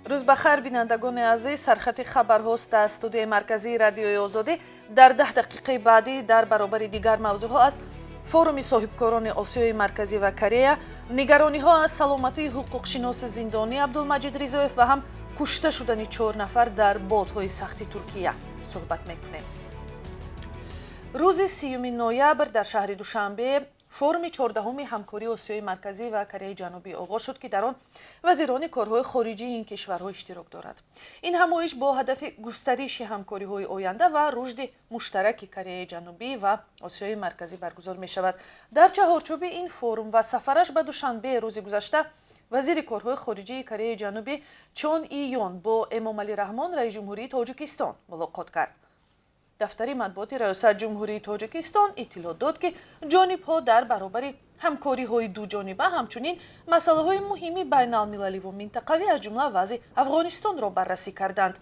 Рӯз ба хайр, бинандагони азиз. Сархати хабарҳост аз студияи марказии Радиои Озодӣ. Дар 10 дақиқаи баъдӣ дар баробари дигар мавзӯъҳо аз форуми соҳибкорони Осиёи Марказӣ ва Корея, нигарониҳо аз саломатии ҳуқуқшиноси зиндонӣ Абдулмаҷид Ризоев ва ҳам кушта шудани 4 нафар дар бодҳои сахти Туркия суҳбат мекунем. Рӯзи 30 ноябр дар шаҳри Душанбе форуми 14-уми ҳамкории Осиёи Марказӣ ва Кореяи Ҷанубӣ оғоз шуд, ки дар он вазирони корҳои хориҷии ин кишварҳо иштирок дорад. Ин ҳамоиш бо ҳадафи густариши ҳамкориҳои оянда ва рушди муштараки Кореяи Ҷанубӣ ва Осиёи Марказӣ баргузор мешавад. Дар чаҳорчӯби ин форум ва сафараш ба Душанбе рӯзи гузашта вазири корҳои хориҷии Кореяи Ҷанубӣ Чон И Ён бо Эмомалӣ Раҳмон, раиси ҷумҳурии Тоҷикистон, мулоқот кард. Дафтари матбуоти Раёсат ҷумҳурии Тоҷикистон иттилоъ дод, ки ҷонибҳо дар баробари ҳамкориҳои дуҷониба ҳамчунин масъалаҳои муҳими байналмилаливу минтақавӣ, аз ҷумла вазъи Афғонистонро баррасӣ карданд.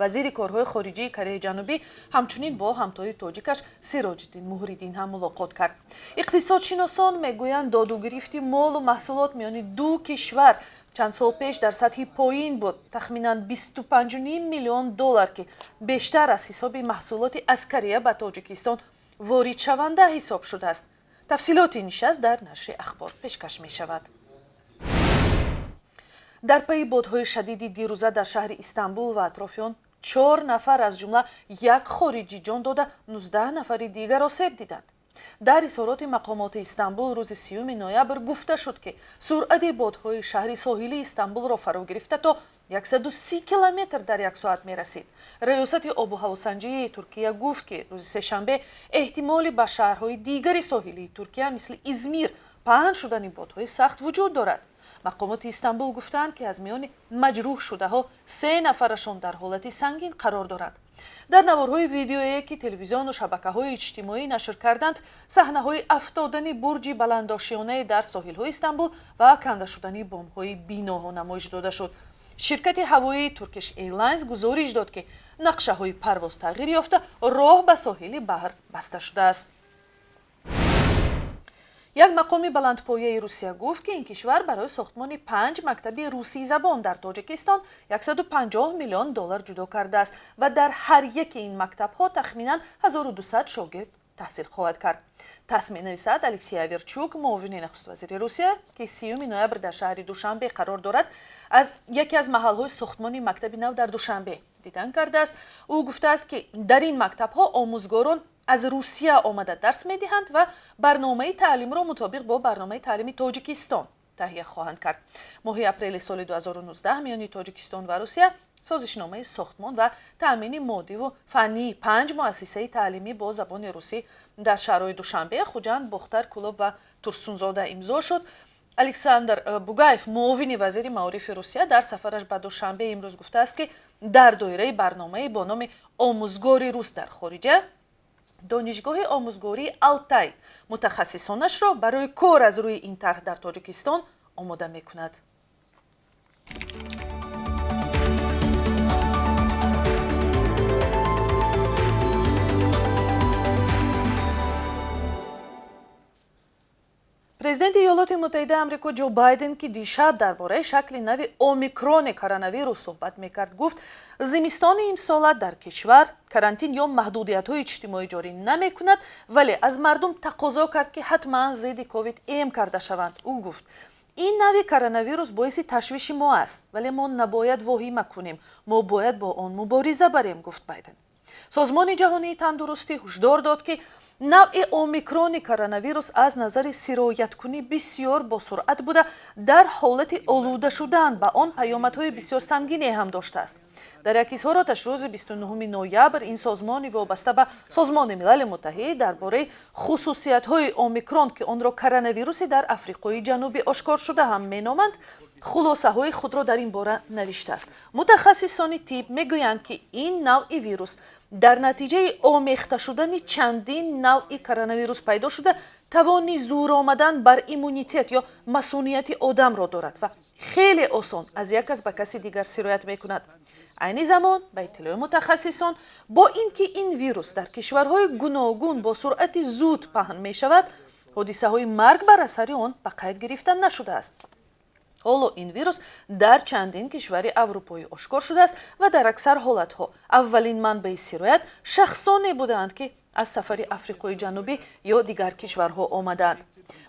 Вазири корҳои хориҷии Кореяи Ҷанубӣ ҳамчунин бо ҳамтои тоҷикаш Сироҷиддин Муҳриддин ҳам мулоқот кард. Иқтисодшиносон мегӯянд, доду гирифти молу маҳсулот миёни ду кишвар чанд сол пеш дар сатҳи поин буд, тахминан 25,5 миллион доллар, ки бештар аз ҳисоби маҳсулоти аз Корея ба Тоҷикистон воридшаванда ҳисоб шудааст. Тафсилоти нишаст дар нашри ахбор пешкаш мешавад. Дар пайи бодҳои шадиди дирӯза дар шаҳри Истанбул ва атрофи он 4 нафар, аз ҷумла як хориҷӣ, ҷон дода, 19 нафари дигар осеб диданд. Дар изҳороти мақомоти Истанбул рӯзи 30 ноябр гуфта шуд, ки суръати бодҳои шаҳри соҳилии Истанбулро фаро гирифта то 130 километр дар як соат мерасид. Раёсати обу ҳавосанҷии Туркия гуфт, ки рӯзи сешанбе эҳтимоли ба шаҳрҳои дигари соҳилии Туркия, мисли Измир, паҳн шудани бодҳои сахт вуҷуд дорад. Мақомоти Истанбул гуфтаанд, ки аз миёни маҷрӯҳ шудаҳо 3 нафарашон дар ҳолати сангин қарор доранд. Дар наворҳои видеое, ки телевизиону шабакаҳои иҷтимоӣ нашр карданд, саҳнаҳои афтодани бурҷи баландошёнае дар соҳилҳои Истанбул ва канда шудани бомҳои биноҳо намоиш дода шуд. Ширкати ҳавоии Turkish Airlines гузориш дод, ки нақшаҳои парвоз тағйир ёфта, роҳ ба соҳили баҳр баста шудааст. Як мақоми баландпояи Русия гуфт, ки ин кишвар барои сохтмони 5 мактаби русии забон дар Тоҷикистон 150 миллион доллар ҷудо кардааст ва дар ҳар яки ин мактабҳо тахминан 1200 шогирд таҳсил хоҳад кард. ТАСС менависад, Алексей Аверчук, муовини нахуствазири Русия, ки 30 ноябр дар шаҳри Душанбе қарор дорад, аз яке аз маҳалҳои сохтмони мактаби нав дар Душанбе дидан кардааст. Ӯ гуфтааст, ки дар ин мактабҳо омӯзгорон аз Русия омада дарс медиҳанд ва барномаи таълимро мутобиқ бо барномаи таълими Тоҷикистон таҳия хоҳанд кард. Моҳи апрели соли 2019 миёни Тоҷикистон ва Русия созишномаи сохтмон ва таъмини моддиву фаннии 5 муассисаи таълимӣ бо забони русӣ дар шаҳрҳои Душанбе, Хуҷанд, Бохтар, Кӯлоб ва Турсунзода имзо шуд. Александр Бугаев, муовини вазири маорифи Русия, дар сафараш ба Душанбе имрӯз гуфтааст, ки дар доираи барномаи бо номи «Омӯзгори рус дар хориҷа» Донишгоҳи омӯзгории Алтай мутахассисонашро барои кор аз рӯи ин тарҳ дар Тоҷикистон омода мекунад. Президенти Иёлоти Муттаҳидаи Амрико Ҷо Байден, ки дишаб дар бораи шакли нави омикрони коронавирус суҳбат мекард, гуфт, зимистони имсола дар кишвар карантин ё маҳдудиятҳои иҷтимоӣ ҷорӣ намекунад, вале аз мардум тақозо кард, ки ҳатман зидди ковид эм карда шаванд. Ӯ гуфт, ин нави коронавирус боиси ташвиши мо аст, вале мо набояд воҳима кунем, мо бояд бо он мубориза барем, гуфт Байден. Созмони Ҷаҳонии Тандурустӣ ҳушдор дод, ки навъи омикрони коронавирус аз назари сирояткунӣ бисёр босуръат буда, дар ҳолати олуда шудан ба он паёмадҳои бисёр сангине ҳам доштааст. Дар як изҳороташ рӯзи 29 ноябр ин созмони вобаста ба Созмони Милали Муттаҳид дар бораи хусусиятҳои омикрон, ки онро коронавируси дар Африқои Ҷанубӣ ошкор шуда ҳам меноманд, хулосаҳои худро дар ин бора навиштааст. Мутахассисони тиб мегӯянд, ки ин навъи вирус дар натиҷаи омехта шудани чандин навъи коронавирус пайдо шуда, тавони зур омадан бар иммунитет ё масунияти одамро дорад ва хеле осон аз як кас ба каси дигар сироят мекунад. Айни замон, ба иттилои мутахассисон, бо ин ки ин вирус дар кишварҳои гуногун бо суръати зуд паҳн мешавад, ҳодисаҳои марг бар асари он ба қайд гирифта нашудааст. Ҳоло ин вирус дар чандин кишвари аврупоӣ ошкор шудааст ва дар аксар ҳолатҳо аввалин манбаи сироят шахсоне будаанд, ки аз сафари Африқои Ҷанубӣ ё дигар кишварҳо омадаанд.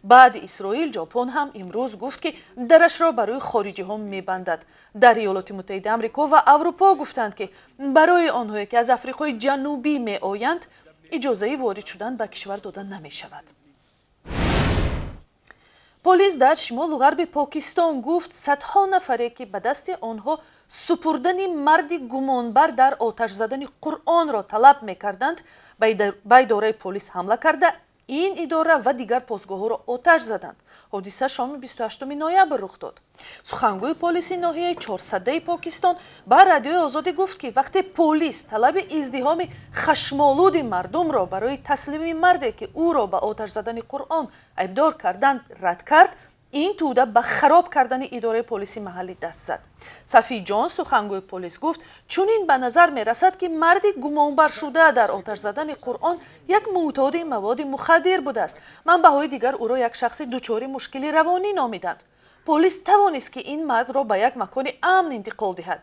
Баъди Исроил Ҷопон ҳам имрӯз гуфт, ки дарашро барои хориҷиҳо мебандад. Дар Иёлоти Муттаҳидаи Амрико ва Аврупо гуфтанд, ки барои онҳое, ки аз Африқои Ҷанубӣ меоянд, иҷозаи ворид шудан ба кишвар дода намешавад. Полис дар шимолу ғарби Покистон гуфт, садҳо нафаре, ки ба дасти онҳо супурдани марди гумонбар дар оташ задани Қуръонро талаб мекарданд, ба идораи полис ҳамла карда, ин идора ва дигар постгоҳҳоро оташ заданд. Ҳодиса шоми 28 ноябр рух дод. Сухангӯи полиси ноҳияи Чорсадаи Покистон ба Радиои Озодӣ гуфт, ки вақте полис талаби издиҳоми хашмолуди мардумро барои таслими марде, ки ӯро ба оташ задани Қуръон айбдор карданд, рад кард, ин тӯда ба хароб кардани идораи полиси маҳаллӣ даст зад. Сафиҷон, сухангӯи полис, гуфт, чунин ба назар мерасад, ки марди гумонбаршуда дар оташ задани Қуръон як мӯътоди маводи мухаддир будааст. Манбаъҳои дигар ӯро як шахси дучори мушкили равонӣ номиданд. Полис тавонист, ки ин мардро ба як макони амн интиқол диҳад.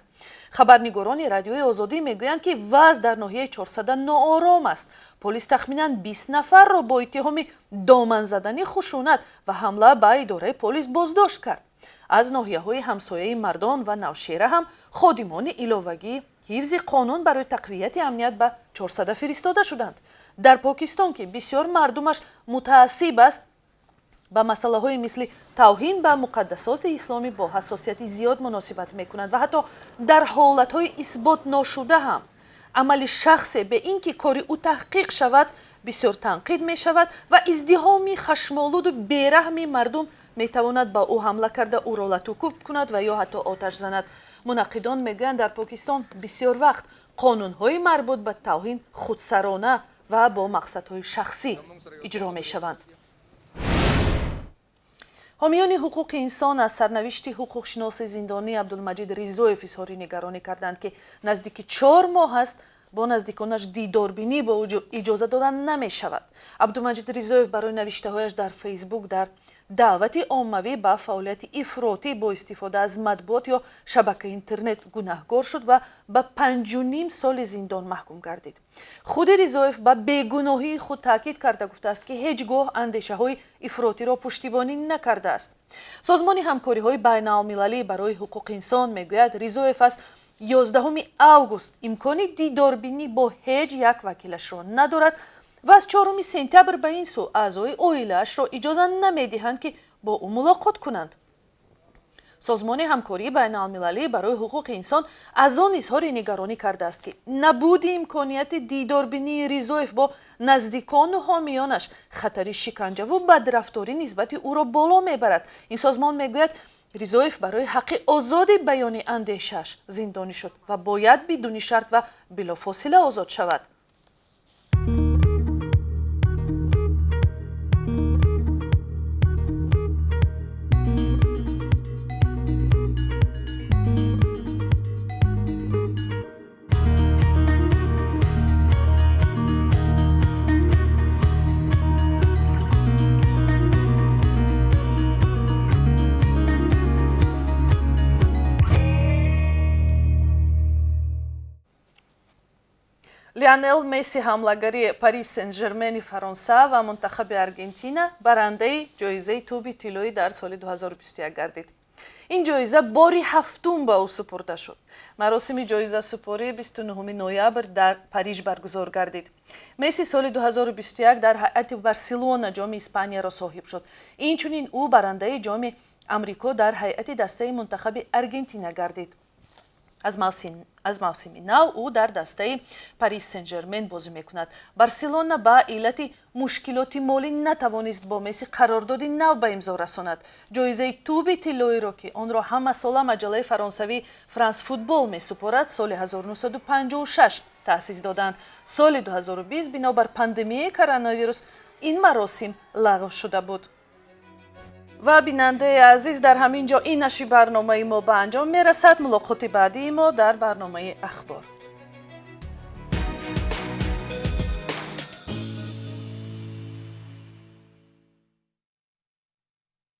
Хабарнигорони Радиои Озодӣ мегӯянд, ки вазъ дар ноҳияи Чорсада ноором аст. Полис тахминан 20 нафарро бо иттиҳоми доман задани хушунат ва ҳамла ба идораи полис боздошт кард. Аз ноҳияҳои ҳамсояи Мардон ва Навшера ҳам ходимони иловагии ҳифзи қонун барои тақвияти амният ба Чорсада фиристода шуданд. Дар Покистон, ки бисёр мардумаш мутаассиб аст, ба масъалаҳои мисли тавҳин ба муқаддасоти исломӣ бо ҳассосияти зиёд муносибат мекунанд ва ҳатто дар ҳолатҳои исбот ношуда ҳам амали шахсе бе ин ки кори ӯ таҳқиқ шавад бисёр танқид мешавад ва издиҳоми хашмолуду бераҳми мардум метавонад ба ӯ ҳамла карда, ӯро латукӯб кунад ва ё ҳатто оташ занад. Мунаққидон мегӯянд, дар Покистон бисёр вақт қонунҳои марбут ба тавҳин худсарона ва бо мақсадҳои шахсӣ иҷро мешаванд. Ҳомиёни ҳуқуқи инсон аз сарнавишти ҳуқуқшиноси зиндонӣ Абдулмаҷид Ризоев изҳори нигаронӣ карданд, ки наздики 4 моҳ аст бо наздиконаш дидорбинӣ бо иҷоза дода намешавад. Абдулмаҷид Ризоев барои навиштаҳояш дар Фейсбук дар даъвати оммавӣ ба фаъолияти ифротӣ бо истифода аз матбуот ё шабакаи интернет гунаҳгор шуд ва ба 5,5 соли зиндон маҳкум гардид. Худи Ризоев ба бегуноҳии худ таъкид карда гуфтааст, ки ҳеҷ гоҳ андешаҳои ифротиро пуштибонӣ накардааст. Созмони ҳамкориҳои байналмилалӣ барои ҳуқуқи инсон мегӯяд, Ризоев аз 11 август имкони дидорбинӣ бо ҳеҷ як вакилашро надорад ва аз 4 сентябр ба ин сӯ аъзои оилаашро иҷоза намедиҳанд, ки бо ӯ мулоқот кунанд. Созмони ҳамкории байналмилалӣ барои ҳуқуқи инсон аз он изҳори нигаронӣ кардааст, ки набуди имконияти дидорбинии Ризоев бо наздикону ҳомиёнаш хатари шиканҷаву бадрафторӣ нисбати ӯро боло мебарад. Ин созмон мегӯяд, Ризоев барои ҳаққи озоди баёни андешааш зиндонӣ шуд ва бояд бидуни шарт ва билофосила озод шавад. Лионел Месси, ҳамлагари Парис Сен-Жермени Фаронса ва мунтахаби Аргентина, барандаи ҷоизаи тӯби тиллоӣ дар соли 2021 гардид. Ин ҷоиза бори ҳафтум ба ӯ супурда шуд. Маросими ҷоизасупорӣ 29 ноябр дар Париж баргузор гардид. Месси соли 2021 дар ҳайати Барселона ҷоми Испанияро соҳиб шуд. Инчунин ӯ барандаи ҷоми Амрико дар ҳайати дастаи мунтахаби Аргентина гардид. Аз мавсими нав ӯ дар дастаи Парис Сен-Жермен бозӣ мекунад. Барселона ба иллати мушкилоти молӣ натавонист бо Месси қарордоди нав ба имзо расонад. Ҷоизаи тӯби тиллоиро, ки онро ҳамасола маҷаллаи фаронсавӣ Франс Футбол месупорад, соли 1956 таъсис доданд. Соли 2020 бинобар пандемияи коронавирус ин маросим лағв шуда буд. Ва бинандаи азиз, дар ҳамин ҷо ин нашри барномаи мо ба анҷом мерасад. Мулоқоти баъдии мо дар барномаи Ахбор.